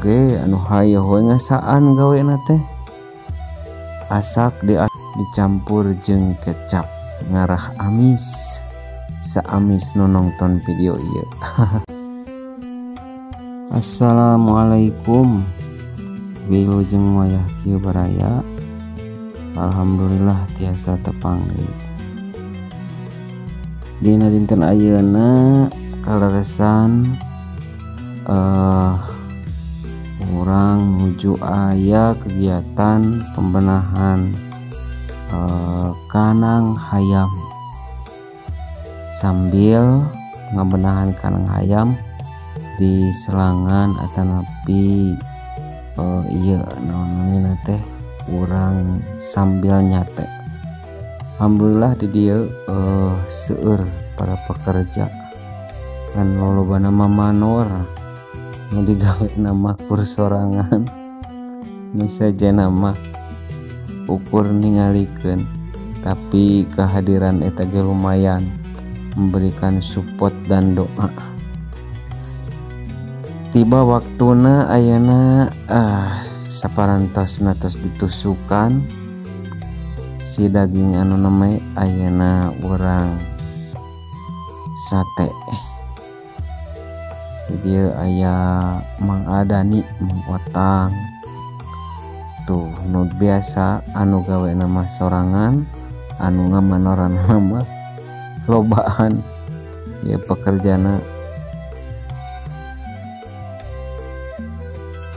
oge anu hayoh we ngasaan gawena teh. Asak dicampur jeung kecap ngarah amis. Saamis nu nonton video ieu. Assalamualaikum. Wilujeng wayah kieu baraya. Alhamdulillah tiasa tepang deui. Dina dinten ayeuna kaleresan urang nuju aya kegiatan pembenahan kanang hayam. Sambil ngabenahan kanang hayam di selangan atanapi ieu naon namina teh urang sambil nyate. Alhamdulillah di dieu seueur para pekerja kan lolobana manor nu digawe nama kur sorangan nu sajena mah ukur ningalikeun, tapi kehadiran eta ge lumayan memberikan support dan doa. Tiba waktuna ayeuna saparantosna tos ditusukan si daging anu neme ayeuna urang sate. Jadi aya Mang Adani, Mang Otang tuh nu biasa anu gawe nama sorangan, anu ngamanoran nama lobaan ya pekerjana.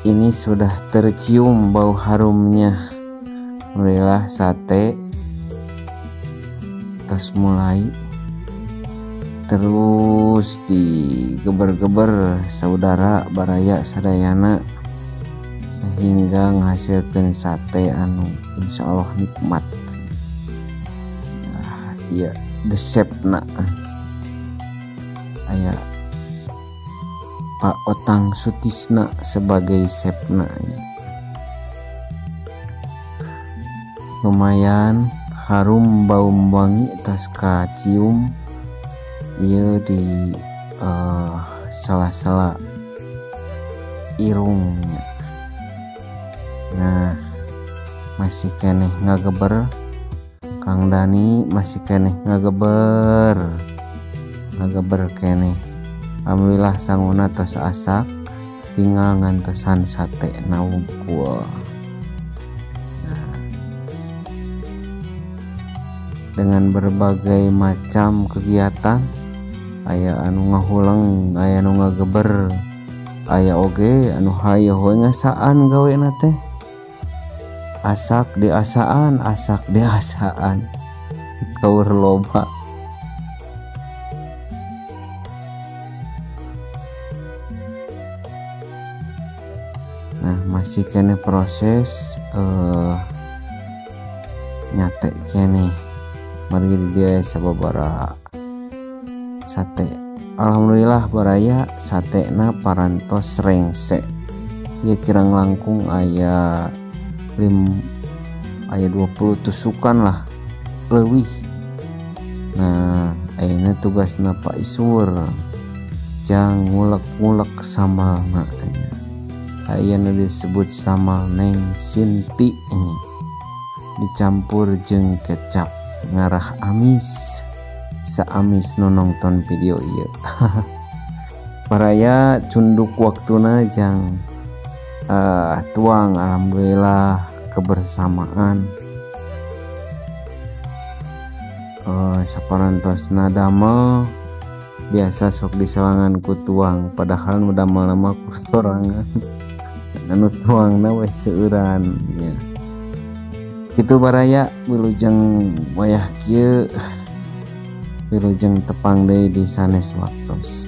Ini sudah tercium bau harumnya. Alhamdulillah sate terus mulai terus digeber-geber saudara baraya sadayana sehingga menghasilkan sate anu insya Allah nikmat. Nah, iya desepna aya Pak Otang Sutisna sebagai sepna. Lumayan harum bau wangi tas kacium ieu di sela-sela irungnya. Nah, masih keneh ngageber Kang Dani, masih keneh ngageber keneh. Alhamdulillah sanguna tos asak, tinggal ngantosan sate nawungkul. Nah, dengan berbagai macam kegiatan, aya anu ngahuleng, aya anu ngageber, aya oge anu hayoh we ngasaan gawena teh. Asak diasaan, asak diasaan, kaur loba. Nah, masih kene proses nyate kene. Mari dia sababara sate. Alhamdulillah baraya satena parantos rengse. Ya kirang langkung aya 20 tusukan lah leuwih. Nah, ayeuna tugasna Pak Isur jang ngulek-ngulek samalna. Ayeuna disebut samal Neng Sinti, dicampur jeung kecap ngarah amis. Saamis nu nonton video ieu. Baraya cunduk waktuna jang tuang. Alhamdulillah kebersamaan saparantosna damel biasa sok diselangan ku tuang, padahal nu damel mah ku sorangan, anu tuangna we seueuran nya. Kitu baraya wilujeng wayah kieu, wilujeng tepang deui di sanes waktos.